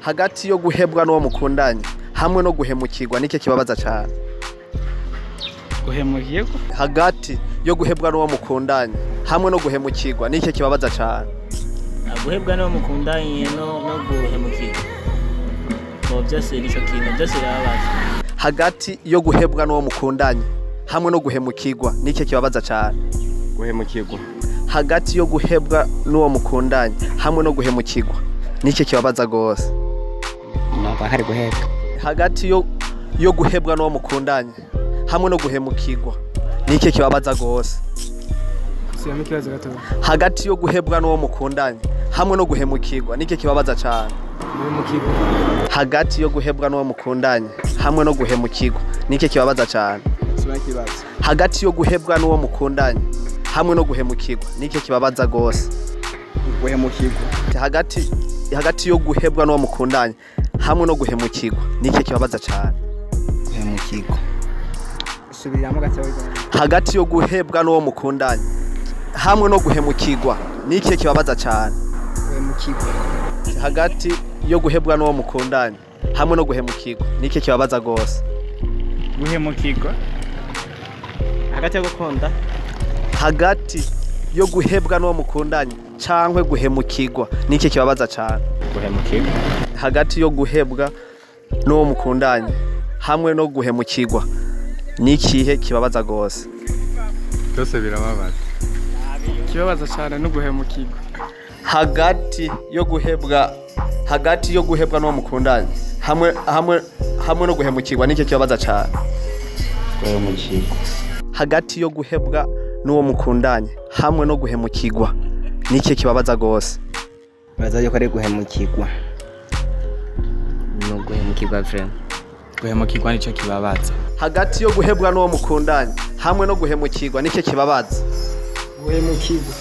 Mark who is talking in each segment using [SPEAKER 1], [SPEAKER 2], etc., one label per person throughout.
[SPEAKER 1] Hagati yo guhebwa n'uwo mukundanye hamwe no guhemukirwa nike kibabaza cyane?
[SPEAKER 2] Guhemukirwa.
[SPEAKER 1] Hagati yo guhebwa n'uwo mukundanye hamwe no guhemukirwa nike kibabaza cyane?
[SPEAKER 3] Guhebwa n'uwo mukundanye no guhemukirwa. Bo byose nico kintu byose birababaza.
[SPEAKER 1] Hagati yo guhebwa n'uwo mukundanye hamwe no guhemukirwa nike kibabaza cyane?
[SPEAKER 4] Guhemukirwa.
[SPEAKER 1] Hagati yo guhebwa n'uwo mukundanye hamwe no guhemukirwa nike kibabaza gose?
[SPEAKER 5] Numva hari guhebwa.
[SPEAKER 1] Hagati yo guhebwa n'uwo mukundanye hamwe no guhemukirwa nike kibabaza gose? Hagati yo guhebwa n'uwo mukundanye hamwe no guhemukirwa nike kibabaza cyane?
[SPEAKER 2] Guhemukirwa.
[SPEAKER 1] Hagati yo guhebwa n'uwo mukundanye hamwe no guhemukirwa nike kibabaza cyane? Hagati yo guhebwa n'uwo mukundanye hamwe no guhemukirwa nike kibabaza gose?
[SPEAKER 4] Guhemukirwa.
[SPEAKER 1] Hagati yo guhebwa n'uwo mukundanye hamwe no guhemukirwa nike kibabaza cyane?
[SPEAKER 5] Guhemukirwa.
[SPEAKER 2] Subiramo gato.
[SPEAKER 1] Hagati yo guhebwa n'uwo mukundanye hamwe no guhemukirwa nike kibabaza cyane?
[SPEAKER 2] Guhemukirwa.
[SPEAKER 1] Hagati yo guhebwa n'uwo mukundanye hamwe no guhemukirwa nike kibabaza gose?
[SPEAKER 2] Guhemukirwa.
[SPEAKER 3] Hagati yo gukunda.
[SPEAKER 1] Hagati yo guhebwa n'uwo mukundanye cankwe guhemukirwa nike kibabaza cyane?
[SPEAKER 4] Guhemukirwa.
[SPEAKER 1] Hagati yo guhebwa n'uwo mukundanye hamwe no guhemukirwa nikihe kibabaza gose?
[SPEAKER 4] Byose birababaza.
[SPEAKER 2] Kibabaza cyane no guhemukirwa.
[SPEAKER 1] Hagati yo guhebwa n'uwo mukundanye hamwe no guhemukirwa nike kibabaza cyane?
[SPEAKER 5] Guhemukirwa.
[SPEAKER 1] Hagati yo guhebwa n'uwo mukundanye hamwe no guhemukirwa nike kibabaza gose?
[SPEAKER 5] Bazaje ko ari guhemukirwa. No guhemukirwa vraiment.
[SPEAKER 2] Guhemukirwa nico kibabaza.
[SPEAKER 1] Hagati yo guhebwa n'uwo mukundanye hamwe no guhemukirwa nike kibabaza?
[SPEAKER 2] Guhemukirwa.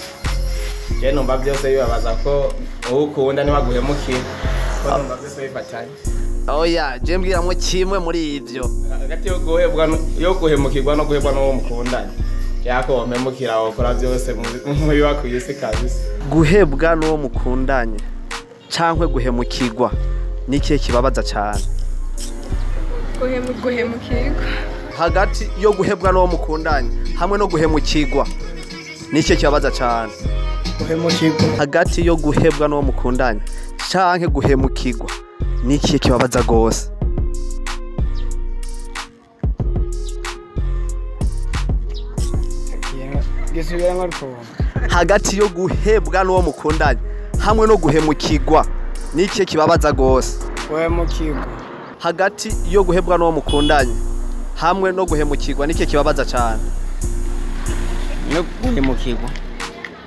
[SPEAKER 4] Je numva byose bibabaza ko ukunda niba guhemukira. Ko numva byose bifatanye.
[SPEAKER 1] Oya, je mbwiramwe kimwe muri ivyo.
[SPEAKER 4] Hagati yo guhebwa yo guhemukirwa no guhebwa n'uwo mukundanye. Yako wamemukira wakora byose mu biba ku isi kabisa.
[SPEAKER 1] Guhebwa n'uwo mukundanye cankwe guhemukirwa nike kibabaza cyane?
[SPEAKER 6] Guhemukirwa.
[SPEAKER 1] Hagati yo guhebwa n'uwo mukundanye hamwe no guhemukirwa nike kibabaza cyane?
[SPEAKER 2] Guhemukirwa.
[SPEAKER 1] Hagati yo guhebwa n'uwo mukundanye canke guhemukirwa niki kibabaza gose? Hagati yo guhebwa n'uwo mukundanye hamwe no guhemukirwa niki kibabaza gose?
[SPEAKER 2] Guhemukirwa.
[SPEAKER 1] Hagati yo guhebwa n'uwo mukundanye hamwe no guhemukirwa niki kibabaza cyane?
[SPEAKER 5] No guhemukirwa.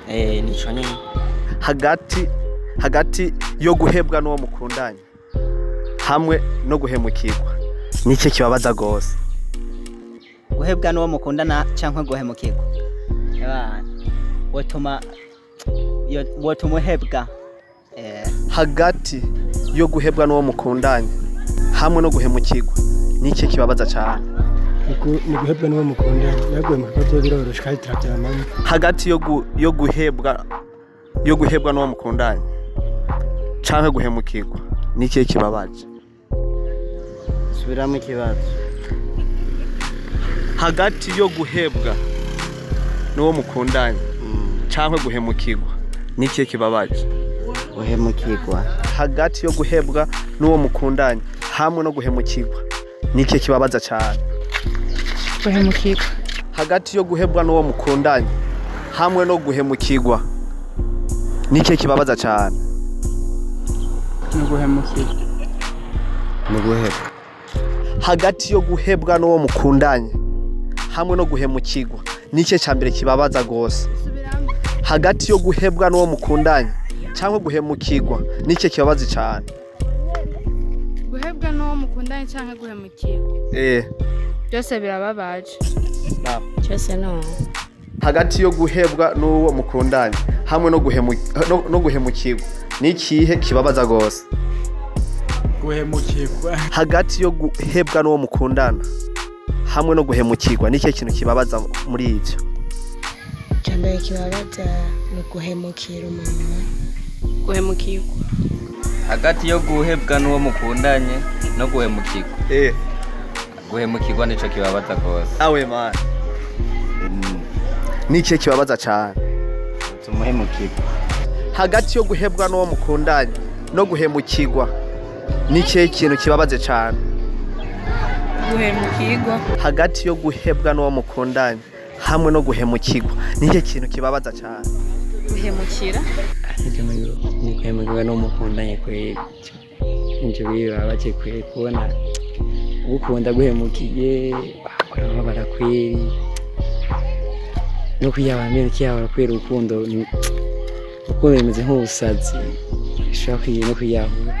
[SPEAKER 5] Nico nyine.
[SPEAKER 1] Hagati yo guhebwa n'uwo mukundanye hamwe no guhemukirwa niki kibabaza gose?
[SPEAKER 5] Guhebwa n'uwo mukundana canke guhemukirwa. Wotuma uhebwa.
[SPEAKER 1] Hagati yo guhebwa n'uwo mukundanye hamwe no guhemukirwa niki kibabaza cyane?
[SPEAKER 7] Ni guhebwa n'uwo mukundanye. Yaguhemukirwa byo biroroshe kandi turabyamanye.
[SPEAKER 1] Hagati yo guhebwa n'uwo mukundanye canke guhemukirwa niki kibabaje?
[SPEAKER 5] Subiramo ikibazo.
[SPEAKER 1] Hagati yo guhebwa n'uwo mukundanye canke guhemukirwa niki kibabaje?
[SPEAKER 5] Guhemukirwa.
[SPEAKER 1] Hagati yo guhebwa n'uwo mukundanye hamwe no guhemukirwa niki kibabaza cyane?
[SPEAKER 6] Guhemukirwa.
[SPEAKER 1] Hagati yo guhebwa n'uwo mukundanye hamwe no guhemukirwa niki kibabaza cyane?
[SPEAKER 2] No guhemukirwa.
[SPEAKER 5] No guhebwa.
[SPEAKER 1] Hagati yo guhebwa n'uwo mukundanye hamwe no guhemukirwa niki cyambere kibabaza gose? Hagati yo guhebwa n'uwo mukundanye cyangwa guhemukirwa niki kibabaza cyane?
[SPEAKER 6] Guhebwa n'uwo mukundanye cyangwa guhemukirwa. Byose birababaje.
[SPEAKER 8] Cyose no.
[SPEAKER 1] Hagati yo guhebwa n'uwo mukundanye hamwe no guhemukirwa nikihe kibabaza gose?
[SPEAKER 2] Guhemukirwa.
[SPEAKER 1] Hagati yo guhebwa n'uwo mukundana hamwe no guhemukirwa niki kintu kibabaza muri ivyo?
[SPEAKER 8] Cyambere kibabaza ni guhemukira umuntu. Guhemukirwa.
[SPEAKER 9] Hagati yo guhebwa n'uwo mukundanye no guhemukirwa. Guhemukirwa nico kibabaza gose.
[SPEAKER 1] Awe man. Niki kibabaza cyane?
[SPEAKER 5] Tumuhemukirwa.
[SPEAKER 1] Hagati yo guhebwa n'uwo mukundanye no guhemukirwa, niki kintu kibabaze cyane?
[SPEAKER 6] Guhemukirwa.
[SPEAKER 1] Hagati yo guhebwa n'uwo mukundanye hamwe no guhemukirwa, niki kintu kibabaza cyane?
[SPEAKER 6] Guhemukira.
[SPEAKER 8] Ni guhemukirwa n'uwo mukundanye kweli. Nje bibabaje kweli kubona ugukunda guhemukiye, urababara kweli. No kwiyabara mbere kiyabara kweli urukundo. Urukundo rumeze nk'ubusazi. Ushobora no kwiyahura.